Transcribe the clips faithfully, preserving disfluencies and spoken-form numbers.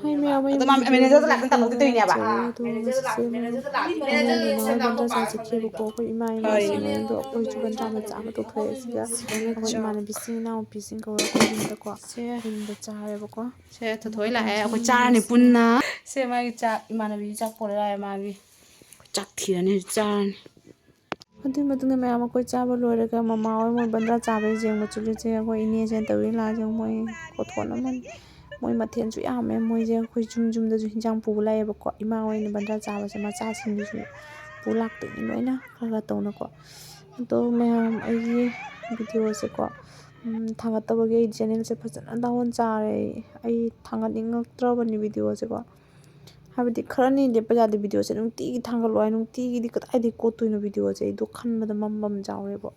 ꯍꯣꯏ, ꯃꯌꯥꯝ, ꯑꯩ ꯑꯗꯣ ꯃꯥ ꯃꯦꯅꯦꯖꯔꯗ ꯂꯥꯛꯇꯅ ꯇꯧꯍꯧꯗꯣꯏ ꯇꯧꯔꯤꯅꯦꯕ꯫ ꯆꯠꯆꯔꯦ꯫ ꯑꯗꯣ ꯁꯤꯁꯦ ꯃꯣꯏ ꯃꯃꯥ ꯕꯟꯗ꯭ꯔꯥ ꯆꯥ ꯆꯠꯈꯤꯕꯀꯣ꯫ ꯑꯩꯈꯣꯏ ꯏꯃꯥ ꯏꯕꯥꯁꯤꯡ ꯑꯗꯣ ꯑꯩꯈꯣꯏꯁꯨ ꯕꯟꯗ꯭ꯔꯥ ꯃꯆꯥ ꯑꯃ ꯇꯧꯊꯣꯛꯑꯦ꯫ ꯁꯤꯗ ꯑꯩꯈꯣꯏ ꯏꯃꯥꯟꯅꯕꯤꯁꯤꯡ, ꯏꯅꯥꯎꯄꯤꯁꯤꯡ ꯀꯧꯔꯒ ꯑꯩꯈꯣꯏ ꯌꯨꯝꯗꯀꯣ, ꯁꯦ꯫ ꯑꯩꯈꯣꯏ ꯌꯨꯝꯗ ꯆꯥꯔꯦꯕꯀꯣ꯫ ꯁꯦ, ꯊꯣꯏꯊꯣꯏ ꯂꯥꯛꯑꯦ, ꯑꯩꯈꯣꯏ ꯆꯥꯔꯅꯤ ꯄꯨꯟꯅ꯫ ꯁꯦ, ꯃꯥꯒꯤ ꯆꯥꯛ, ꯏꯃꯥꯟꯅꯕꯤꯒꯤ ꯆꯥꯛ ꯄꯨꯔ ꯂꯥꯛꯑꯦ ꯃꯥꯒꯤ꯫ ꯑꯩꯈꯣꯏ ꯆꯥꯛ ꯊꯤꯔꯅꯤ, ꯍꯧꯖꯤꯛ ꯆꯥꯔꯅꯤ꯫ ꯑꯗꯨꯒꯤ ꯃꯇꯨꯡꯗ ꯃꯌꯥꯝ ꯑꯩꯈꯣꯏ ꯆꯥꯕ ꯂꯣꯏꯔꯒ ꯃꯃꯥ ꯍꯣꯏ ꯃꯣꯏ ꯕꯟꯗ꯭ꯔꯥ ꯆꯥꯕꯩ ꯌꯦꯡꯕ ꯆꯠꯂꯨꯁꯦ꯫ ꯑꯩꯈꯣꯏ ꯏꯅꯦꯁꯦ ꯇꯧꯔꯤ ꯂꯥꯁꯦ ꯃꯣꯏ ꯈꯣꯊꯣꯟ ꯑꯃꯅꯤ꯫ ꯃꯣꯏ ꯃꯊꯦꯜꯁꯨ ꯌꯥꯝꯃꯦ꯫ ꯃꯣꯏꯁꯦ ꯑꯩꯈꯣꯏ ꯌꯨꯝ ꯌꯨꯝꯗꯁꯨ ꯍꯤꯟꯖꯥꯡ ꯄꯨꯕ ꯂꯥꯛꯑꯦꯕꯀꯣ꯫ ꯏꯃꯥ ꯍꯣꯏꯅ ꯕꯟꯗ꯭ꯔꯥ ꯆꯥꯕꯁꯦ ꯃꯆꯥꯁꯤꯡꯗꯨꯁꯨ ꯄꯨ ꯂꯥꯛꯇꯣꯏꯅꯤ ꯂꯣꯏꯅ ꯈꯔ ꯈꯔ ꯇꯧꯅꯀꯣ꯫ ꯑꯗꯣ ꯃꯌꯥꯝ ꯑꯩꯒꯤ ꯚꯤꯗꯤꯑꯣꯁꯦꯀꯣ, ꯎꯝ, ꯊꯥꯒꯠꯇꯕꯒꯤ ꯑꯩ ꯆꯦꯅꯦꯜꯁꯦ ꯐꯖꯅ ꯗꯥꯎꯟ ꯆꯥꯔꯦ꯫ ꯑꯩ, ꯑꯩ ꯊꯥꯒꯠꯅꯤꯡꯉꯛꯇ꯭ꯔꯕꯅꯤ ꯚꯤꯗꯤꯑꯣꯁꯦꯀꯣ꯫ ꯍꯥꯏꯕꯗꯤ ꯈꯔꯅꯤ ꯂꯦꯞꯄ ꯌꯥꯗꯦ ꯚꯤꯗꯤꯑꯣꯁꯦ ꯅꯨꯡꯇꯤꯒꯤ ꯊꯥꯡꯒꯠꯂꯣ ꯍꯥꯏ, ꯅꯨꯡꯇꯤꯒꯤꯗꯤ ꯀꯗꯥꯏꯗꯒꯤ ꯀꯣꯠꯇꯣꯏꯅꯣ ꯚꯤꯗꯤꯑꯣꯁꯦ, ꯑꯩꯗꯣ ꯈꯟꯕꯗ ꯃꯝ ꯃꯝ ꯆꯥꯎꯔꯦꯕꯣ꯫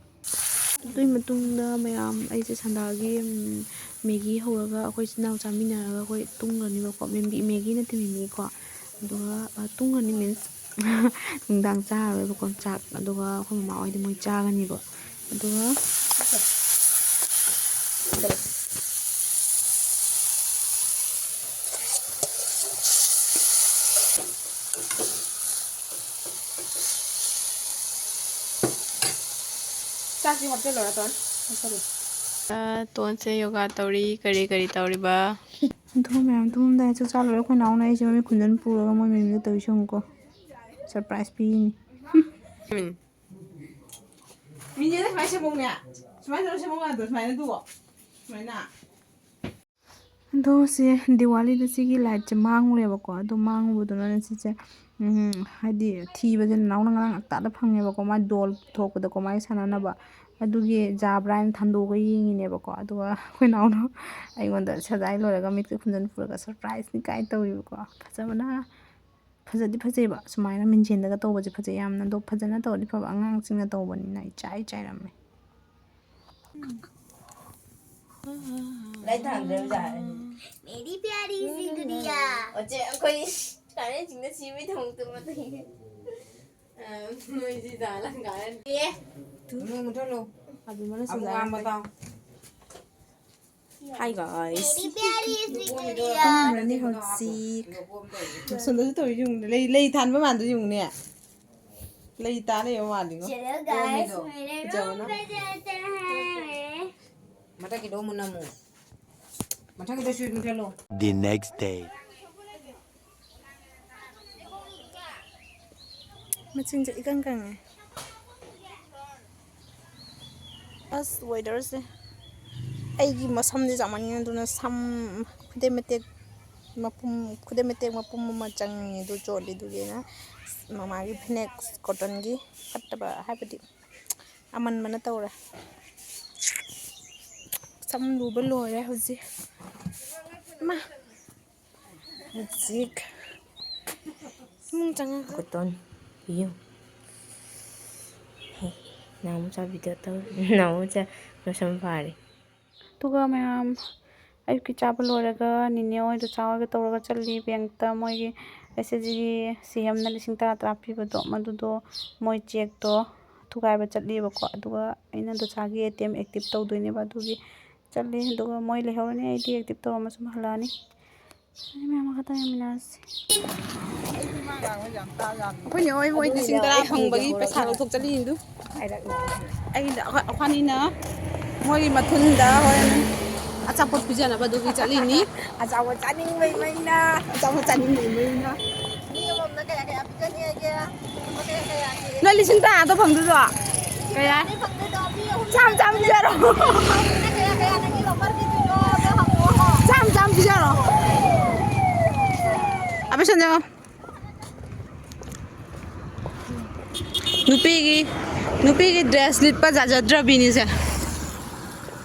ꯑꯗꯨꯒꯤ ꯃꯇꯨꯡꯗ ꯃꯌꯥꯝ ꯑꯩꯁꯦ ꯁꯟꯗꯥꯒꯤ, ꯎꯝ, ꯃꯦꯒꯤ ꯍꯧꯔꯒ ꯑꯩꯈꯣꯏ ꯏꯆꯤꯟ ꯏꯅꯥꯎ ꯆꯥꯃꯤꯟꯅꯔꯒ ꯑꯩꯈꯣꯏ ꯇꯨꯝꯒ꯭ꯔꯅꯤꯕꯀꯣ꯫ ꯃꯦꯒꯤ, ꯃꯦꯒꯤ ꯅꯠꯇꯦ, ꯃꯤꯃꯤꯀꯣ꯫ ꯑꯗꯨꯒ, ꯑ, ꯇꯨꯝꯒ꯭ꯔꯅꯤ means ꯅꯨꯡꯗꯥꯡ ꯆꯥꯔꯔꯣꯏꯕꯀꯣ ꯆꯥꯛ꯫ ꯑꯗꯨꯒ ꯑꯩꯈꯣꯏ ꯃꯃꯥ ꯍꯣꯏꯗꯤ ꯃꯣꯏ ꯆꯥꯒꯅꯤꯕ꯫ ꯑꯗꯨꯒ ꯆꯥꯛꯇꯤ ꯍꯥꯞꯆꯜꯂꯣꯔꯥ, ꯇꯣꯟ? ꯍꯥꯞꯆꯜꯂꯣ꯫ ꯑ, ꯇꯣꯟꯁꯦ ꯌꯣꯒꯥ ꯇꯧꯔꯤ, ꯀꯔꯤ ꯀꯔꯤ ꯇꯧꯔꯤꯕ? ꯑꯗꯨꯒ ꯃꯌꯥꯝ ꯇꯨꯝꯃꯝꯗꯥꯏ ꯆꯥꯛ ꯆꯥ ꯂꯣꯏꯔ ꯑꯩꯈꯣꯏ ꯅꯥꯎꯅ ꯑꯩꯁꯦ ꯃꯃꯤꯠ ꯈꯨꯝꯖꯟ ꯄꯨꯔꯒ ꯃꯣꯏ ꯃꯌꯨꯝꯗ ꯇꯧꯔꯤꯁꯦ ꯌꯦꯡꯉꯨꯀꯣ꯫ Surprise ꯄꯤꯔꯤꯅꯤ꯫ ꯎꯝ꯫ ꯃꯤꯅꯦꯅ ꯁꯨꯃꯥꯏꯅ ꯁꯦꯝꯃꯧꯅꯦ꯫ ꯁꯨꯃꯥꯏꯅ ꯇꯧꯔ ꯁꯦꯝꯃꯧ ꯌꯥꯗ꯭ꯔꯣ? ꯁꯨꯃꯥꯏꯅ ꯑꯗꯨꯒ꯫ ꯁꯨꯃꯥꯏꯅ꯫ ꯑꯗꯣ ꯁꯤ ꯗꯤꯋꯥꯂꯤꯗ ꯁꯤꯒꯤ lightꯁꯦ ꯃꯥꯡꯉꯨꯔꯦꯕꯀꯣ꯫ ꯑꯗꯣ ꯃꯥꯡꯉꯨꯕꯗꯨꯅꯅꯦ ꯁꯤꯁꯦ, ꯎꯝ, ꯍꯥꯏꯗꯤ ꯊꯤꯕꯁꯦ ꯅꯅꯥꯎꯅ ꯉꯔꯥꯡ ꯉꯛꯇꯥꯗ ꯐꯪꯉꯦꯕꯀꯣ꯫ ꯃꯥ doll ꯊꯣꯛꯄꯗꯀꯣ, ꯃꯥꯒꯤ ꯁꯥꯟꯅꯅꯕ꯫ ꯑꯗꯨꯒꯤ ꯖꯥꯕ꯭ꯔꯥ ꯍꯥꯏꯅ ꯊꯥꯡꯗꯣꯛꯑꯒ ꯌꯦꯡꯉꯤꯅꯦꯕꯀꯣ꯫ ꯑꯗꯨꯒ ꯑꯩꯈꯣꯏ ꯅꯥꯎꯅ ꯑꯩꯉꯣꯟꯗ ꯁꯖꯥꯏ ꯂꯣꯏꯔꯒ ꯃꯤꯠꯀ ꯈꯨꯝꯖꯟ ꯄꯨꯔꯒ surpriseꯅꯤ ꯀꯥꯏꯅ ꯇꯧꯋꯦꯕꯀꯣ꯫ ꯐꯖꯕꯅ, ꯐꯖꯗꯤ ꯐꯖꯩꯕ꯫ ꯁꯨꯃꯥꯏꯅ ꯃꯤꯡꯁꯦꯟꯗꯒ ꯇꯧꯕꯁꯦ ꯐꯖꯩ ꯌꯥꯝꯅ꯫ ꯑꯗꯣ ꯐꯖꯅ ꯇꯧꯔꯗꯤ ꯐꯕ, ꯑꯉꯥꯡꯁꯤꯡꯅ ꯇꯧꯕꯅꯤꯅ ꯏꯆꯥꯏ ꯆꯥꯏꯔꯝꯃꯦ꯫ ꯂꯥꯏꯠ ꯊꯥꯟꯗ꯭ꯔꯦ ꯑꯣꯖꯥ꯫ मेरी प्यारी सी गुड़िया। ꯑꯣꯆꯦ, ꯑꯩꯈꯣꯏ ꯀꯥꯔꯦꯟꯁꯤꯡꯅ ꯁꯤꯕꯩ ꯊꯕꯛꯇꯨ ꯃꯇꯩ꯫ ꯑ, ꯅꯣꯏꯁꯤ ꯖꯥꯠꯂ ꯀꯥꯔꯦꯟ꯫ ꯑꯦ꯫ ꯃꯨꯊꯠꯂꯨ, ꯃꯨꯊꯠꯂꯨ꯫ ꯑꯗꯨꯃꯥꯏꯅ ꯑꯃꯨꯛ ꯁꯖꯥꯏ ꯉꯥꯡꯕ ꯇꯥꯎ꯫ Hi guys. ꯇꯨꯝꯃꯨꯔꯅꯤ ꯍꯧꯖꯤꯛ꯫ ꯁꯣꯝꯗꯁꯨ ꯇꯧꯔꯤ ꯌꯦꯡꯉꯨꯅꯦ꯫ ꯂꯩ, ꯂꯩ ꯊꯥꯟꯕ ꯃꯥꯟꯗꯣ ꯌꯦꯡꯉꯨꯅꯦ꯫ ꯂꯩ ꯇꯥ ꯂꯩꯕ ꯃꯥꯜꯂꯤꯉꯣ꯫ Hello guys, ꯐꯖꯕꯅ꯫ ꯃꯊꯛꯀꯤꯗꯣ ꯑꯃꯨꯛ ꯅꯝꯃꯨ꯫ ꯃꯊꯛꯀꯤꯗꯣ ꯁ꯭ꯋꯤꯆ ꯃꯨꯊꯠꯂꯣ꯫ The next day. ꯃꯆꯤꯟꯁꯦ ꯏꯀꯪ ꯀꯪꯉꯦ꯫ ꯑꯁ, weatherꯁꯦ, ꯑꯩꯒꯤ ꯃꯁꯝꯁꯦ ꯆꯥꯎꯃꯟꯒꯤꯗꯅ ꯁꯝ ꯈꯨꯗꯩ ꯃꯇꯦꯛ ꯃꯄꯨꯝ, ꯈꯨꯗꯩ ꯃꯇꯦꯛ ꯃꯄꯨꯝ ꯑꯃ ꯆꯪꯉꯦ꯫ ꯑꯗꯨ ꯆꯣꯠꯂꯤ꯫ ꯑꯗꯨꯒꯤ ꯑꯩꯅ ꯃꯃꯥꯒꯤ ꯐꯅꯦꯛ cottonꯒꯤ ꯐꯠꯇꯕ, ꯍꯥꯏꯕꯗꯤ ꯑꯃꯟꯕꯅ ꯇꯧꯔꯦ꯫ ꯁꯝ ꯂꯨꯕ ꯂꯣꯏꯔꯦ ꯍꯧꯖꯤꯛ꯫ ꯏꯃꯥ! ꯍꯧꯖꯤꯛ ꯏꯃꯨꯡ ꯆꯪꯉꯒ cotton ꯄꯤꯌꯨ꯫ ꯍꯦ, ꯅꯥꯎꯆꯥ video ꯇꯧ-, ꯅꯥꯎꯆꯥ ꯃꯁꯝ ꯐꯥꯔꯦ꯫ ꯑꯗꯨꯒ ꯃꯌꯥꯝ ꯑꯌꯨꯛꯀꯤ ꯆꯥꯕ ꯂꯣꯏꯔꯒ ꯅꯤꯅꯦ ꯍꯣꯏ ꯗꯣꯆꯥ ꯍꯣꯏꯒ ꯇꯧꯔꯒ ꯆꯠꯂꯤ bankꯇ꯫ ꯃꯣꯏꯒꯤ SHGꯒꯤ CMꯅ ꯂꯤꯁꯤꯡ ꯇꯔꯥ ꯇꯔꯥ ꯄꯤꯕꯗꯣ, ꯃꯗꯨꯗꯣ ꯃꯣꯏ chequeꯇꯣ ꯊꯨꯒꯥꯏꯕ ꯆꯠꯂꯤꯕꯀꯣ꯫ ꯑꯗꯨꯒ ꯑꯩꯅ ꯗꯣꯆꯥꯒꯤ ATM active ꯇꯧꯗꯣꯏꯅꯦꯕ, ꯑꯗꯨꯒꯤ ꯆꯠꯂꯤ꯫ ꯑꯗꯨꯒ ꯃꯣꯏ ꯂꯩꯍꯧꯔꯅꯤ, ꯑꯩꯗꯤ active ꯇꯧꯔꯝꯃ ꯁꯨꯝ ꯍꯜꯂꯛꯑꯅꯤ꯫ ꯑꯗꯨꯗꯤ ꯃꯌꯥꯝ ꯃꯈꯥ ꯇꯥꯅ ꯌꯦꯡꯃꯤꯟꯅꯔꯁꯤ꯫ ꯑꯩꯈꯣꯏ ꯅꯦ ꯍꯣꯏ ꯃꯣꯏ ꯂꯤꯁꯤꯡ ꯇꯔꯥ ꯐꯪꯕꯒꯤ ꯄꯩꯁꯥ ꯂꯧꯊꯣꯛ ꯆꯠꯂꯤꯅꯤꯗꯨ꯫ ꯑꯩꯅ, ꯑꯩꯈꯣꯏ, ꯑꯩꯈꯣꯏꯅꯤꯅ ꯃꯣꯏꯒꯤ ꯃꯊꯨꯟꯗ ꯍꯣꯔꯦꯟ ꯑꯆꯥꯄꯣꯠ ꯄꯤꯖꯅꯕ ꯑꯗꯨꯒꯤ ꯆꯠꯂꯤꯅꯤ꯫ ꯑꯆꯥꯄꯣꯠ ꯆꯥꯅꯤꯡꯕꯩ ꯃꯩꯅ꯫ ꯑꯆꯥꯄꯣꯠ ꯆꯥꯅꯤꯡꯕꯩ ꯃꯩꯅ꯫ ꯃꯤ ꯑꯃꯃꯝꯅ ꯀꯌꯥ ꯀꯌꯥ ꯄꯤꯖꯅꯤ ꯍꯥꯏꯒꯦ? ꯅꯣꯏ ꯂꯤꯁꯤꯡ ꯇꯔꯥꯗꯣ ꯐꯪꯗꯣꯏꯔꯣ? ꯀꯌꯥ? ꯆꯥꯝ ꯆꯥꯝ ꯄꯤꯖꯔꯣ꯫ ꯆꯥꯝ ꯆꯥꯝ ꯄꯤꯖꯔꯣ꯫ ꯑꯕꯦꯁꯟꯖꯣ꯫ ꯅꯨꯄꯤꯒꯤ, ꯅꯨꯄꯤꯒꯤ dress ꯂꯤꯠꯄ ꯌꯥꯖꯗ꯭ꯔꯕꯤꯅꯤꯁꯦ꯫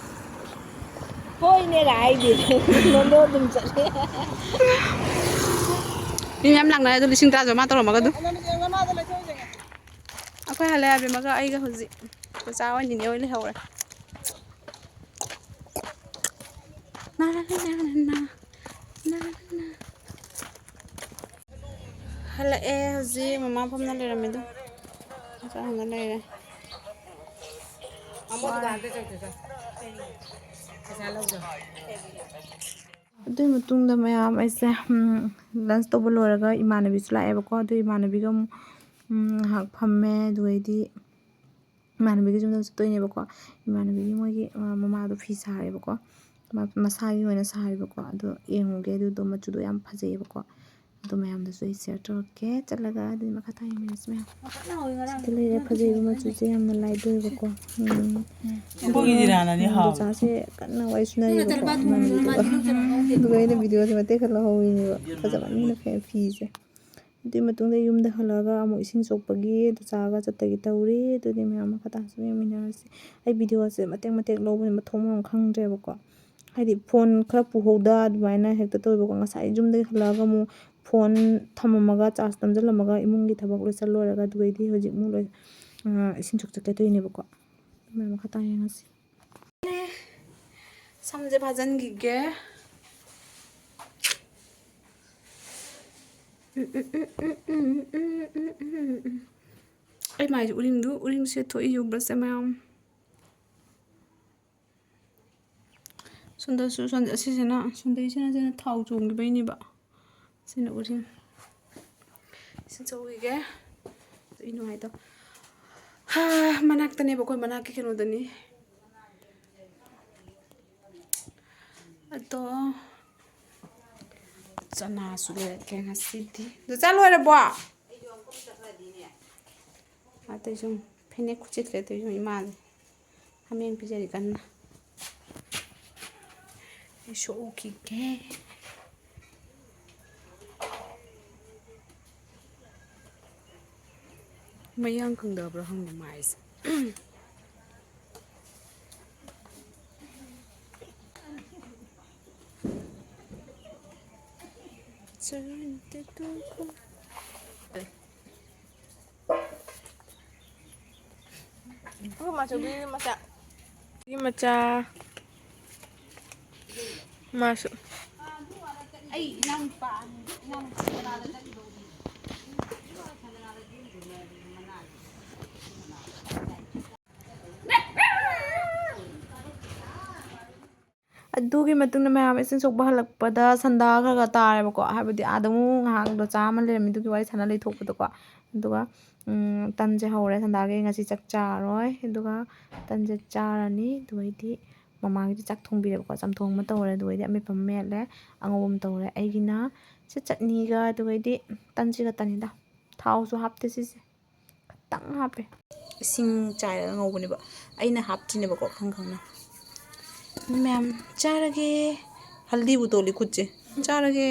ꯍꯣꯏꯅꯦ ꯂꯥꯛꯏꯗꯤ꯫ ꯅꯣꯟꯗꯣ ꯑꯗꯨꯝ ꯆꯠꯂꯦ꯫ ꯃꯤ ꯃꯌꯥꯝ ꯂꯥꯛꯅꯔꯦ ꯑꯗꯣ, ꯂꯤꯁꯤꯡ ꯇꯔꯥꯁꯨ ꯃꯥ ꯇꯧꯔꯝꯃꯒ ꯑꯗꯨꯝ꯫ ꯑꯩꯈꯣꯏ ꯍꯜꯂꯦ, ꯑꯕꯦꯝꯃꯒ ꯑꯩꯒ ꯍꯧꯖꯤꯛ꯫ ꯆꯥꯆꯥ ꯍꯣꯏ ꯅꯤꯅꯦ ꯍꯣꯏ ꯂꯩꯍꯧꯔꯦ꯫ ꯅꯥ ꯅꯥ ꯅꯥ ꯅꯥ ꯅꯥ ꯅꯥ ꯅꯥ꯫ ꯍꯜꯂꯛꯑꯦ ꯍꯧꯖꯤꯛ꯫ ꯃꯃꯥ ꯐꯝꯅ ꯂꯩꯔꯝꯃꯦ ꯑꯗꯨꯝ꯫ ꯆꯥꯛ ꯍꯪꯉ ꯂꯩꯔꯦ꯫ ꯑꯃ ꯗꯨꯀꯥꯟꯗ ꯆꯠꯈ꯭ꯔꯦ꯫ ꯑꯗꯨꯒꯤ ꯃꯇꯨꯡꯗ ꯃꯌꯥꯝ ꯑꯩꯁꯦ, ꯎꯝ, lunch ꯇꯧꯕ ꯂꯣꯏꯔꯒ ꯏꯃꯥꯟꯅꯕꯤꯁꯨ ꯂꯥꯛꯑꯦꯕꯀꯣ꯫ ꯑꯗꯨ ꯏꯃꯥꯟꯅꯕꯤꯒ ꯑꯃꯨꯛ, ꯎꯝ, ꯉꯥꯏꯍꯥꯛ ꯐꯝꯃꯦ꯫ ꯑꯗꯨꯒꯩꯗꯤ ꯏꯃꯥꯟꯅꯕꯤꯒꯤ ꯌꯨꯝꯗ ꯆꯠꯇꯣꯏꯅꯦꯕꯀꯣ꯫ ꯏꯃꯥꯟꯅꯕꯤꯒꯤ ꯃꯣꯏꯒꯤ, ꯑ, ꯃꯃꯥꯗꯣ ꯐꯤ ꯁꯥꯔꯦꯕꯀꯣ꯫ ꯃ-, ꯃꯁꯥꯒꯤ ꯑꯣꯏꯅ ꯁꯥꯔꯦꯕꯀꯣ꯫ ꯑꯗꯣ ꯌꯦꯡꯉꯨꯒꯦ꯫ ꯑꯗꯨꯗꯣ ꯃꯆꯨꯗꯣ ꯌꯥꯝ ꯐꯖꯩꯌꯦꯕꯀꯣ꯫ ꯑꯗꯣ ꯃꯌꯥꯝꯗꯁꯨ ꯑꯩ share ꯇꯧꯔꯛꯀꯦ꯫ ꯆꯠꯂꯒ ꯑꯗꯨꯗꯤ ꯃꯈꯥ ꯇꯥ ꯌꯦꯡꯃꯤꯟꯅꯁꯤ ꯃꯌꯥꯝ꯫ ꯁꯤꯗ ꯂꯩꯔꯦ꯫ ꯐꯖꯩꯕ ꯃꯆꯨꯁꯦ ꯌꯥꯝꯅ light ꯑꯣꯏꯕꯀꯣ꯫ ꯎꯝ꯫ ꯑꯩꯈꯣꯏꯒꯤ ꯖꯤꯔꯥꯅꯗꯤ ꯍꯥꯎꯋꯦ꯫ ꯃꯣꯖꯥꯁꯦ ꯀꯟꯅ ꯋꯥꯔꯤ ꯁꯨꯅꯔꯤꯕꯀꯣ ꯏꯃꯥꯟꯅꯕꯤꯗꯨꯒ꯫ ꯑꯗꯨꯒ ꯑꯩꯅ videoꯁꯦ ꯃꯇꯦꯛ ꯈꯔ ꯂꯧꯍꯧꯔꯤꯅꯦꯕ꯫ ꯐꯖꯃꯟꯗꯅ ꯐꯦ-, ꯐꯤꯁꯦ꯫ ꯑꯗꯨꯒꯤ ꯃꯇꯨꯡꯗ ꯌꯨꯝꯗ ꯍꯜꯂꯛꯑꯒ ꯑꯃꯨꯛ ꯏꯁꯤꯡ ꯁꯣꯛꯄꯒꯤ ꯗꯣꯆꯥꯒ ꯆꯠꯇꯒꯤ ꯇꯧꯔꯤ꯫ ꯑꯗꯨꯗꯤ ꯃꯌꯥꯝ ꯃꯈꯥ ꯇꯥꯅꯁꯨ ꯌꯦꯡꯃꯤꯟꯅꯔꯁꯤ꯫ ꯑꯩ videoꯁꯦ ꯃꯇꯦꯛ ꯃꯇꯦꯛ ꯂꯧꯕꯅꯤꯅ ꯃꯊꯣꯡ ꯃꯔꯝ ꯈꯪꯗ꯭ꯔꯦꯕꯀꯣ꯫ ꯍꯥꯏꯗꯤ phone ꯈꯔ ꯄꯨꯍꯧꯗ ꯑꯗꯨꯃꯥꯏꯅ ꯍꯦꯛꯇ ꯇꯧꯋꯦꯕꯀꯣ꯫ ꯉꯁꯥꯏ ꯌꯨꯝꯗꯒꯤ ꯍꯜꯂꯛꯑꯒ ꯑꯃꯨꯛ phone ꯊꯝꯃꯝꯃꯒ, charge ꯅꯝꯁꯤꯜꯂꯝꯃꯒ, ꯏꯃꯨꯡꯒꯤ ꯊꯕꯛ ꯂꯣꯏꯁꯤꯜ ꯂꯣꯏꯔꯒ, ꯑꯗꯨꯒꯩꯗꯤ ꯍꯧꯖꯤꯛ ꯑꯃꯨꯛ ꯂꯣꯏ-, ꯑ, ꯏꯁꯤꯡ ꯁꯣꯛ ꯆꯠꯀꯗꯣꯏꯅꯦꯕꯀꯣ꯫ ꯑꯗꯨꯃꯥꯏꯅ ꯃꯈꯥ ꯇꯥꯅ ꯌꯦꯡꯉꯁꯤ꯫ ꯁꯝꯁꯦ ꯐꯥꯖꯤꯟꯈꯤꯒꯦ꯫ ꯑꯩ ꯃꯥꯏꯁꯦ ꯎꯔꯤꯡꯗꯨ, ꯎꯔꯤꯡꯁꯦ ꯊꯣꯛꯏ, ꯎꯕ꯭ꯔꯁꯦ ꯃꯌꯥꯝ? ꯁꯣꯝꯗꯁꯨ, ꯁꯣꯝꯗ, ꯑꯁꯤꯁꯤꯅ, ꯁꯣꯝꯗꯩꯁꯤꯅ, ꯁꯤꯅ ꯊꯥꯎ ꯆꯣꯡꯈꯤꯕꯩꯅꯦꯕ꯫ ꯁꯤꯅ ꯎꯔꯤꯡ꯫ ꯁꯤ ꯆꯧꯈꯤꯒꯦ꯫ ꯑꯩ ꯅꯨꯡꯉꯥꯏꯇꯕ꯫ ꯍꯥ, ꯃꯅꯥꯛꯇꯅꯦꯕ, ꯑꯩꯈꯣꯏ ꯃꯅꯥꯛꯀꯤ ꯀꯩꯅꯣꯗꯅꯤ꯫ ꯑꯗꯣ ꯆꯅꯥꯁꯨ ꯂꯩꯔꯛꯀꯦ ꯉꯁꯤꯗꯤ꯫ ꯑꯗꯣ ꯆꯥ ꯂꯣꯏꯔꯕꯣ? ꯑꯇꯩꯁꯨ ꯐꯅꯦꯛ ꯈꯨꯠꯆꯤꯠꯈ꯭ꯔꯦ, ꯑꯇꯩꯁꯨ ꯏꯃꯥꯅꯦ꯫ ꯍꯥꯃꯦꯡ ꯄꯤꯖꯔꯤ ꯀꯟꯅ꯫ ꯑꯩ ꯁꯣꯛꯎꯈꯤꯒꯦ꯫ ꯃꯌꯥꯡ ꯀꯪꯗꯕ꯭ꯔꯥ ꯈꯪꯗꯦ ꯃꯥꯏꯁꯦ꯫ ꯑꯩꯈꯣꯏ ꯃꯥꯆꯧꯕꯤ ꯃꯆꯥ꯫ ꯃꯤ ꯃꯆꯥ꯫ ꯃꯥꯁꯨ꯫ ꯑꯩ ꯏꯅꯥꯎꯅꯨꯄꯥ, ꯏꯅꯥꯎꯅꯨꯄꯥ ꯀꯅꯥꯗ ꯆꯠꯂꯤꯕ? ꯑꯗꯨꯒꯤ ꯃꯇꯨꯡꯗ ꯃꯌꯥꯝ ꯏꯁꯤꯡ ꯁꯣꯛꯄ ꯍꯜꯂꯛꯄꯗ ꯁꯟꯗꯥ ꯈꯔ ꯈꯔ ꯇꯥꯔꯦꯕꯀꯣ, ꯍꯥꯏꯕꯗꯤ ꯑꯥꯗ ꯑꯃꯨꯛ ꯉꯥꯏꯍꯥꯛꯇꯣ ꯆꯥꯝꯃ ꯂꯩꯔꯝꯃꯤ, ꯑꯗꯨꯒꯤ ꯋꯥꯔꯤ ꯁꯥꯟꯅ ꯂꯩꯊꯣꯛꯄꯗꯀꯣ꯫ ꯑꯗꯨꯒ ꯎꯝ, ꯇꯟꯁꯦ ꯍꯧꯔꯦ, ꯁꯟꯗꯥꯒꯤ ꯉꯁꯤ ꯆꯥꯛ ꯆꯥꯔꯔꯣꯏ꯫ ꯑꯗꯨꯒ ꯇꯟꯁꯦ ꯆꯥꯔꯅꯤ꯫ ꯑꯗꯨꯒꯩꯗꯤ ꯃꯃꯥꯒꯤꯗꯤ ꯆꯥꯛ ꯊꯣꯡꯕꯤꯔꯦꯕꯀꯣ, ꯆꯝꯊꯣꯡ ꯑꯃ ꯇꯧꯔꯦ, ꯑꯗꯨꯒꯩꯗꯤ ꯑꯃꯦꯠꯄ ꯑꯃ ꯃꯦꯠꯂꯦ, ꯑꯉꯧꯕ ꯑꯃ ꯇꯧꯔꯦ꯫ ꯑꯩꯒꯤꯅ ꯆ- ꯆꯠꯅꯤꯒ ꯑꯗꯨꯒꯩꯗꯤ ꯇꯟꯁꯤꯒ ꯇꯟꯅꯤꯗ꯫ ꯊꯥꯎꯁꯨ ꯍꯥꯞꯇꯦ ꯁꯤꯁꯦ, ꯈꯤꯇꯪ ꯍꯥꯞꯄꯦ꯫ ꯏꯁꯤꯡ ꯆꯥꯏꯔꯒ ꯉꯧꯕꯅꯦꯕ, ꯑꯩꯅ ꯍꯥꯞꯇ꯭ꯔꯤꯅꯦꯕꯀꯣ, ꯈꯪ ꯈꯪꯅ꯫ ꯃꯌꯥꯝ ꯆꯥꯔꯒꯦ꯫ ꯍꯜꯗꯤꯕꯨ ꯇꯣꯜꯂꯤ ꯈꯨꯠꯁꯦ꯫ ꯆꯥꯔꯒꯦ꯫